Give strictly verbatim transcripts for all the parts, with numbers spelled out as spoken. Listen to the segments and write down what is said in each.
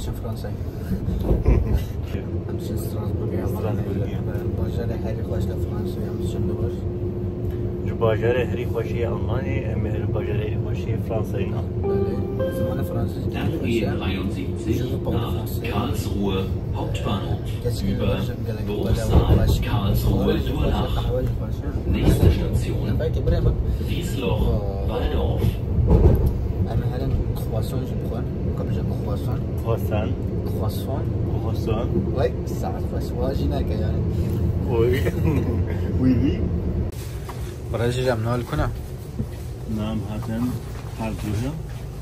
Çi Fransayê. Em çin Strasbourgê, Strasbourgê. Bajarê herî xweş li Fransayê em çin diwir. Ji bajarê herî xweş yê Almanyê, em ê li bajarê herî xweş yê Fransayê ne. Belê. Zimanê fransîzî gelek xweş e. Nach E dreiundsiebzig nach Karlsruhe Hauptbahnhof über Bruchsal, Karlsruhe, Durlach. Nächste Station, Wiesloch, Walldorf. Em herin xuason jî bixwin. Ka bije xuason. Xuason. Xuason. Xuason. Vay, saet xweş. Wa jî neke yani. Oy. Oui, oui. Barajî em nal kuna. Nam hatin Karlsruhe.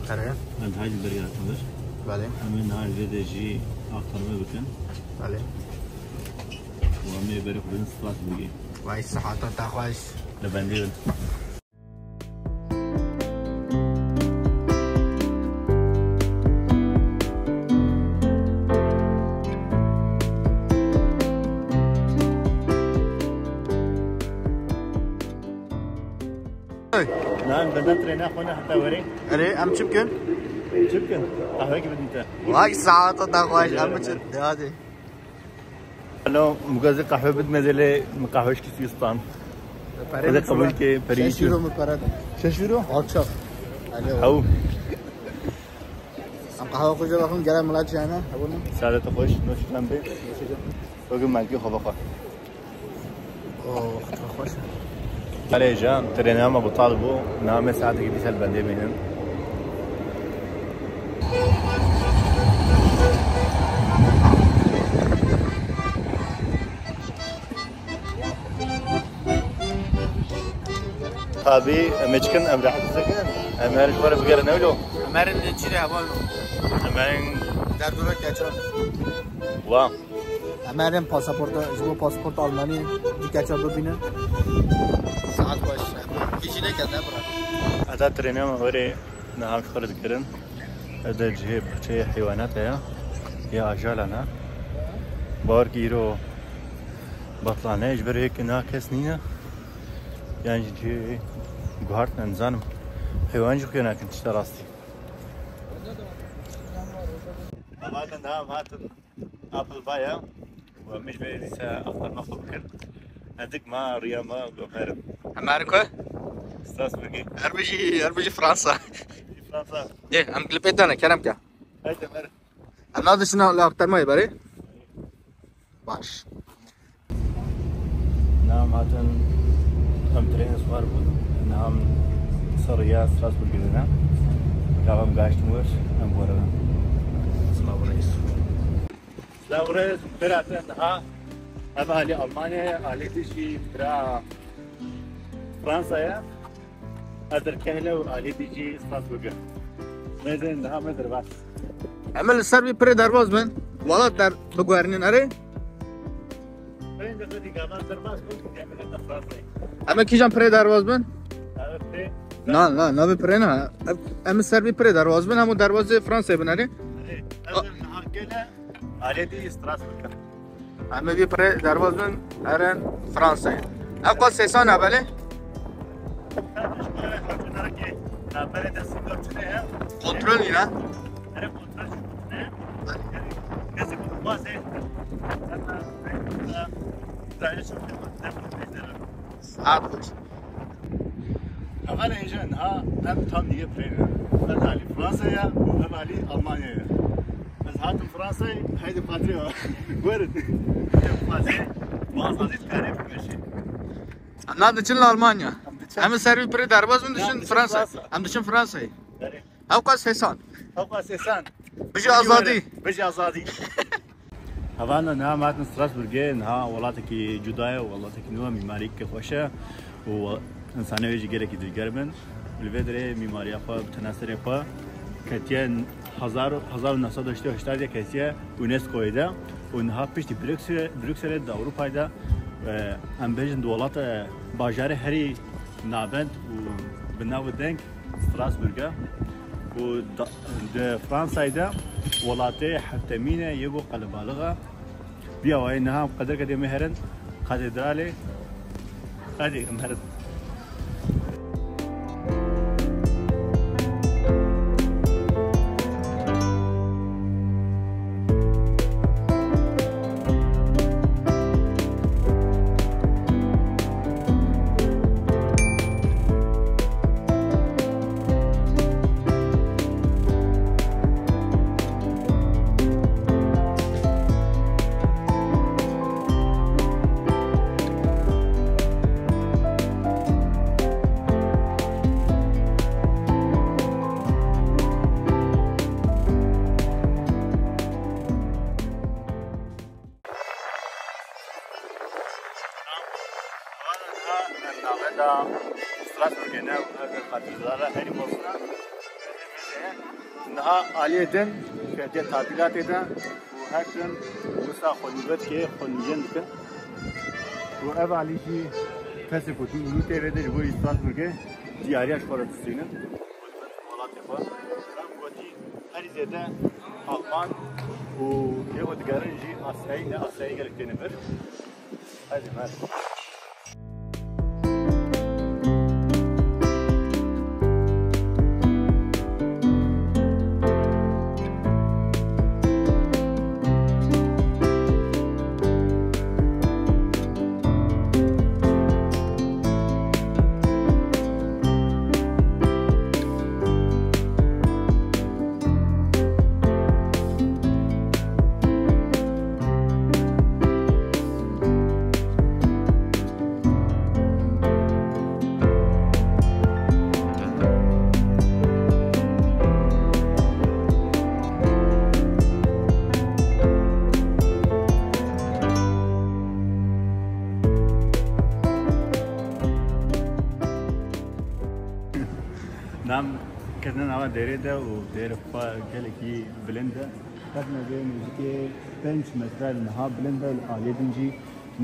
Kare. Em haj berî hatin. Belê. Em ê niha vê de jî aktarme bikin. Belê. Û em ê berê xwe bidin Strasbourgê. Vay, sihata te xweş. Li bendê bin. Nan benden trêna xwe ne heta werê. Erê, em çi bikin? Çi bikin? Qehwekî bidin te. Vay, saeta te xweş, em biçin. De hadi. Alo, mugazê qehwe bidme zêlê, min qehwe şikî sîstan. Perê Xwedê min qebûl çû ke, perê şeş euro min pere da. Şeş euro? Alçak. Alo. Hew. Em qehwe xwe jê vexwin, gere milet jiyane, hebûne. Saete xweş, noşîkan bê. Weke melkê xwe vexwe. Oh, xweş. Erê can, trêna me bital bû. Niha me saetekî dî ser bendê bînin. Tabî, em ê çikin, em rehet bikin. Em herin ji xwe re bigerin ewlo. Em herin çi re heval? Em herin derdora keçan. Wa. Em herin pasaporta, ji bo pasaporta Almanî du keça bibînin. Saet xweş. Hêjî neke, ne bira. Heta trênê me werê niha xwe dikirin. Ede cihê baxçeyê heywanat heye. Ya ajalan e. Bawer ki îro batlane, ji ber hêk niha kes nîne. Yan jî cihê guhartine, nizanim. Heywan jî xuya nakin tişta rastî. Hevalên niha em hatin. Apple Bay e. Û em ji vê dîsa axtarina xwe bikin. Hindik ma riya me û em herin. Em herin ku? Strasbourgê. Her bijî, her bijî Fransa. Fransa. Ê, em klipê te ne, kerem ke. Haydi em herin. Em nadiçin li axtarmayê berê. Baş. Niha em hatin, em trênê sipar bûn. Niha em ser riya Strasbourgê de ne. Gava em gahiştin wir, em werin. Silav reis. Silav reis, pira te niha. Ev alî Almanyayê, alî dî jî pira Fransayê. Ez derkehle û alî dî jî Strasbourgê. Mêzên niha me derbas. Em ê li ser vî pirê derbas bin. Welat der biguherînin erê. Bên de xwedî gavan derbas bû, em ê li Fransayê. Em ê kîjan pirê derbas bin? Em ê pirê. Na, na, navê pirê ne. Em, em ê ser vî pirê derbas bin, hemû derbasê Fransayê bin erê. Erê, ez niha gele, alê dî Strasbourg. Em ê vî pirê derbas bin, herin Fransayê. Ev qas hêsan e, belê? Kontrol nîne? Saet xweş. Hevalên hêja niha em tam nîvê pirê ne. Ev alî Fransa ye û ev alî Almanya ye. Ez hatim Fransayê, haydi patrê wa. Werin. Patrê, bazazî dikarê bimeşê. Em nadiçin li Almanya. Em diçin. Em ê ser vî pirê derbas bin, diçin Fransa. Em diçin Fransayê. Ew qas hêsan. Ew qas hêsan. Bijî azadî. Bijî azadî. Hevalno, niha em hatin Strasbourgê, niha welatekî cuda ye, welatekî nû ye, mîmarîkê xweş e û însanê wê jî gelekî dilgerm in. Li vê derê mîmariya xwe bi tena serê xwe ketiye hezar, hezar û neh sed û heştê û heşt de ketiye UNESCOyê de û niha piştî Brükse-, Brükselê di Ewropayê de, e, em bêjin di welata, e, bajarê herî navend û bi nav û deng Strasbourg e û da-, di Fransayê de welatê heftemîn e yê ku qelebalix e. Bi awayî niha em qedirke dê em herin Katedralê. Hadi em herin. Strasbourgê ne, ev Xatircixan herî mezin e. Niha aliyê din fêrtiya tatîlatê de û her tim wisa xwe nûbet kê xwe nûjen dikin. Û ev alî jî kesê ku tu nû tê vê de ji bo Strasbourgê diyariya ji xwe re distînin. Welatê xwe. Ev gotî herî zêde Alman û yê ku digerin jî asayî ne, asayî gelek têne vir. Hadi, hadi. Nam ketine nava derê de û dêr xwe gelekî bilind e. Ketine vê nêzîkê pênc metre li niha bilind e, li aliyê din jî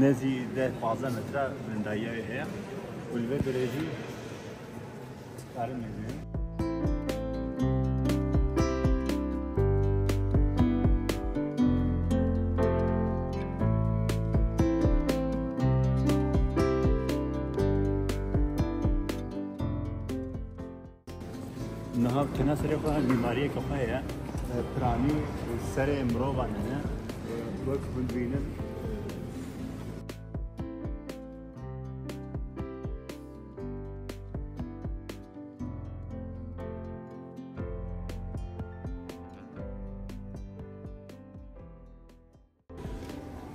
nêzî deh pazdeh metre bilindayî heye û li vê derê jî karin mêzin. Niha tena serê xwe mîmariyeke xwe heye. Piranî serê mirovan hene. Wek hûn dibînin.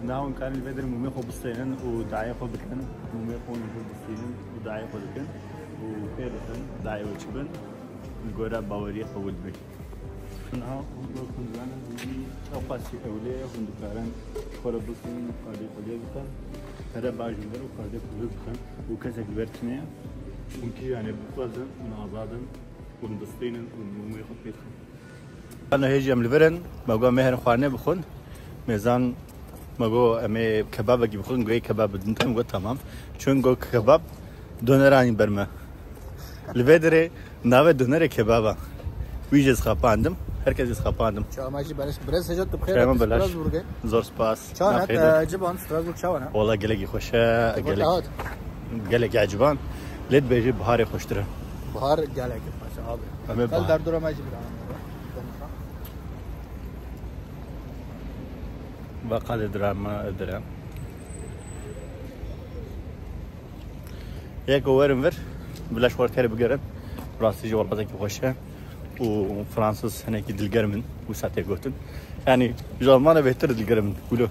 Niha hûn karin li vê derê mûmê xwe bistênin û dayê xwe bikin. Mûmê xwe hûn li vir distînin û dayê xwe dikin û pê dixin dayê we çi bin, li gora baweriyê qebûl dibin. Niha hûn wek hûn zanin, hûn jî ew qasî ewlê ye, hûn dikarin ji xwe re bistînin û kardê xwe lê bikin. Pere baş ji vir û kardê xwe lê bikin û kesek li ber tune ye. Hûn kîjanê bixwazin, hûn azad in, hûn bistînin û mûmê xwe pê dixin. Ano hêjî em li vir in, me got, "Em ê herin xwarinê bixwin." Mêzan me got, "Em ê kebabekî bixwin." Got, "Ê kebab bidin te." Min got, "Tamam." Çûn, got, "Kebab doner anî ber me." Li vê derê navê donerê kebab e. Wî jê zixapandim. Her kesî zixapandim. Çawa me jî belaş. Birêz Hecet, tu bi xêr hatî Strasbourgê. Zor spas. Çawa ne, e, ciban, Strasbourg çawa ne? Wala gelekî xweş e. Gelek, gelekî eciban. Lê dibêjî biharê xweştir e. Bihar gelekî xweş e abi. Em ê Kal bihar. Derdora me jî bira. Ve qadê dira me dire. Yek werin vir, bila ji xwe re bigerin. Rastî jî welatekî xweş e. Û Fransız hinekî dilgerm in, wisa tê gotin. Yani, ji Almana bêhtir dilgerm in. Wilo.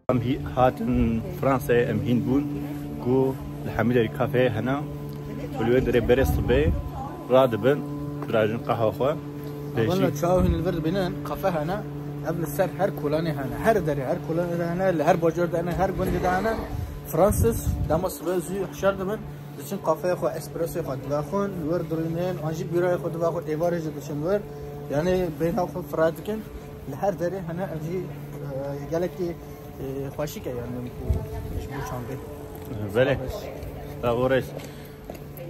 Em hî-, hatin Fransayê, em hîn bûn ku li hemî derî kafeyê hene û li wê derê berê sibê radibin, dirajin qehwa xwe. Valla çawa hûn li vir dibînin, kafe hene, ev li ser her kolanê hene, her derê, her kolanê de hene, li her bajar de hene, her gundê de hene. Fransız, dema sibê zû hişar dibin, diçin kafeyê xwe, espressoyê xwe dive xwin, li wir dirînin, an jî bîrayê xwe dive xwin, êvarê jî diçin wir. Yani beyna xwe fira dikin. Li her derê hene, ev jî, e, gelekî, e, xweşik e, yani, ku ji bo çandê. Belê. Ev ores.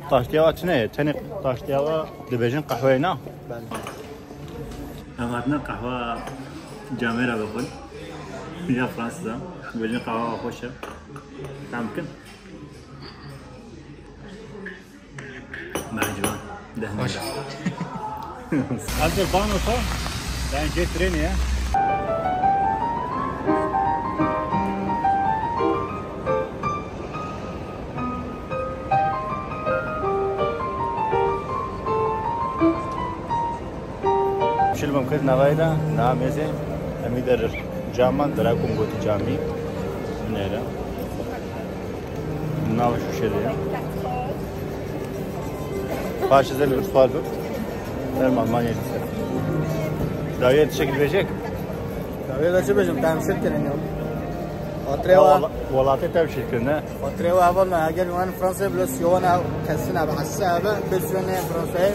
Taştiyawa çi ne? Tenê taştiyawa dibêjin qehweyê na? Belê. Em hatine qehwa camêra bixwin. Ya Fransız e. Dibêjin qehwa xweş e. Tam kin. Merciwan. Dehne. Xweş. Hazir bano xwe. Ben jê trênê ye. Şil bim kir navayê de, na mêzê, em î der caman dira kum gotî camî. Nêre. Nav şuşe de ye. Baş ez li vir sual bim. Derim Almanyayê dîse. Dawiyê tiştekî dibêjek? Dawiyê de çi bêjim? Te em şil kirin ya. Xatirê Ya wa. wela-, welatê te şil kirin, ne? Xatirê wa heval me, eger wan Fransayê bi siyawan ev kesin ev hesse eve, bê siyawan ne Fransayê.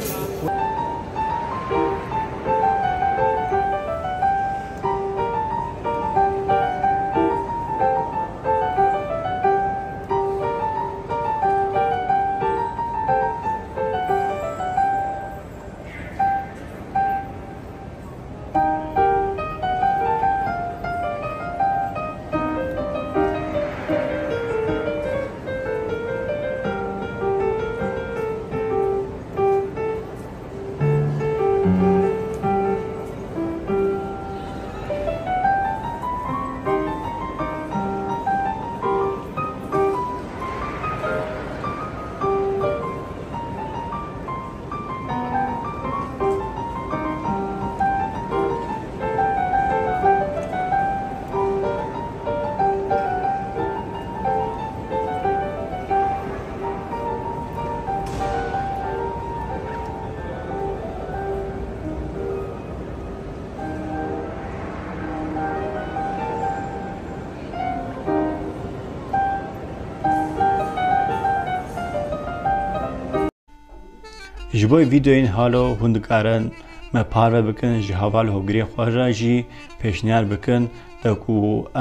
Ji bo vîdeoyên halo hûn dikarin me parve bikin, ji heval hogirê xwe re jî pêşniyar bikin, de ku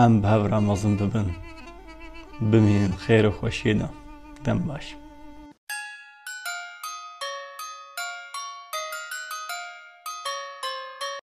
em bi hev re mezin bibin. Bimînin xêr û xweşiyê de. Dem baş.